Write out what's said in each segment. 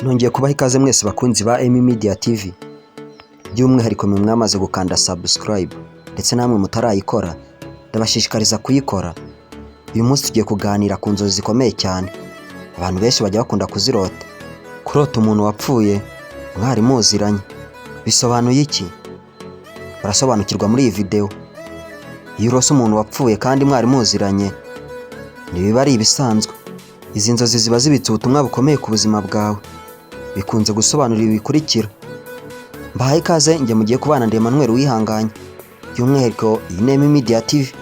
Nongeye kubaha ikaze mwese bakunzi ba Emmy Media TV, by'umwihariko mwe mwamaze gukanda subscribe ndetse namwe mutarayikora ndabashishikariza kuyikora. Uyu munsi tugiye kuganira ku nzozi zikomeye cyane abantu benshi bajya bakunda kuzirota. Kurota umuntu wapfuye mwari muziranye bisobanuye iki? Barasobanukirwa muri iyi video. Iyo urose umuntu wapfuye kandi mwari muziranye ntibiba ari ibisanzwe. Izi nzozi ziba zibitse ubutumwa bukomeye ku buzima bwawe, bikunze gusobanura ibi bikurikira. Mbahaye ikaze njye mugiye kubana ndi Emmanuel Uwihanganye, by'umwihariko iyi ni Emmy Media TV.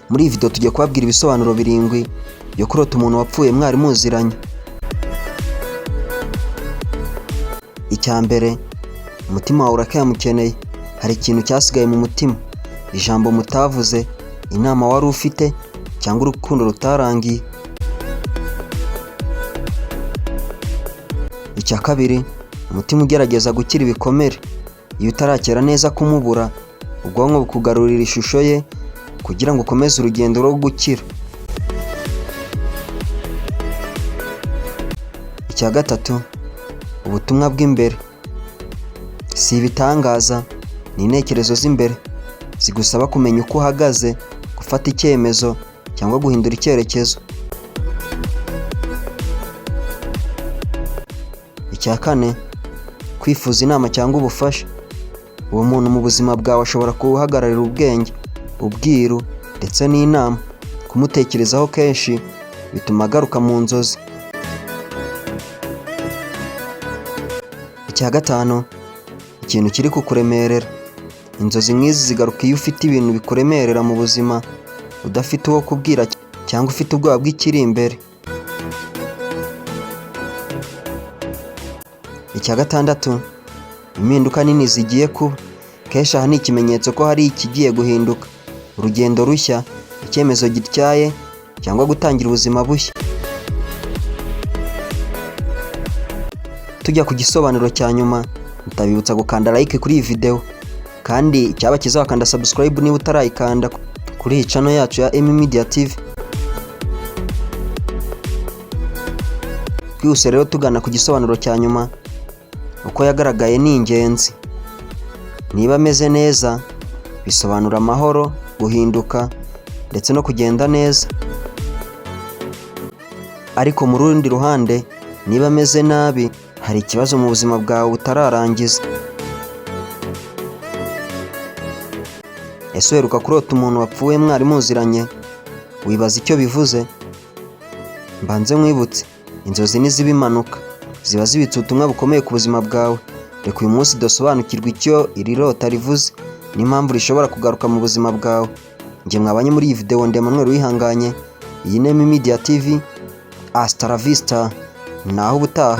Muri iyi video tugiye kubabwira ibisobanuro 7 byo kurota umuntu wapfuye mwari muziranye. Icya mbere, umutima wawe uracyamukeneye. Hari ikintu cyasigaye mu mutima, ijambo mutavuze, inama wari ufite cyangwa urukundo rutarangiye. Icya kabiri, umutima ugerageza gukira ibikomere. Iyo utarakira neza kumubura, ubwonko bukugarurira ishusho ye kugira ngo ukomeze urugendo rwo gukira. Icya gatatu, ubutumwa bw'imbere. Si ibitangaza, ni intekerezo z'imbere zigusaba kumenya uko uhagaze, gufata icyemezo cyangwa guhindura icyerekezo. Icya kane, kwifuza inama cyangwa ubufasha. Uwo muntu mu buzima bwawe ashobora guhagararira ubwenge, ubwiru ndetse n'inama. Kumutekerezaho kenshi bituma agaruka mu nzozi. Icya gatanu, ikintu kiri kukuremerera. Inzozi nk'izi zigaruka iyo ufite ibintu bikuremerera mu buzima, udafite uwo kubwira cyangwa ufite ubwoba bw'ikiri imbere. Icya gatandatu, impinduka nini zigiye kuba. Kenshi aha ni ikimenyetso ko hari ikigiye guhinduka, urugendo rushya, icyemezo gityaye cyangwa gutangira ubuzima bushya. Tujya ku gisobanuro cya nyuma, ndabibutsa gukanda like kuri iyi video, kandi icyaba cyiza wakanda subscribe niba utarayikanda kuri iyi channel yacu ya Emmy Media TV. Twihuse rero tugana ku gisobanuro cya nyuma, uko yagaragaye ni ingenzi. Niba ameze neza bisobanura amahoro, guhinduka ndetse no kugenda neza. Ariko mu rundi ruhande, niba ameze nabi hari ikibazo mu buzima bwawe utararangiza. Ese uheruka kurota umuntu wapfuye mwari muziranye, wibaza icyo bivuze? Mbanze nkwibutse, inzozi ntiziba impanuka, ziba zibitse ubutumwa bukomeye ku buzima bwawe. Reka uyu munsi dusobanukirwe icyo iri rota rivuze n'impamvu rishobora kugaruka mu buzima bwawe. Njye mwabanye muri iyi video ndi Emmanuel Uwihanganye, iyi ni Emmy Media TV, hasta la vista, naho ubutaha.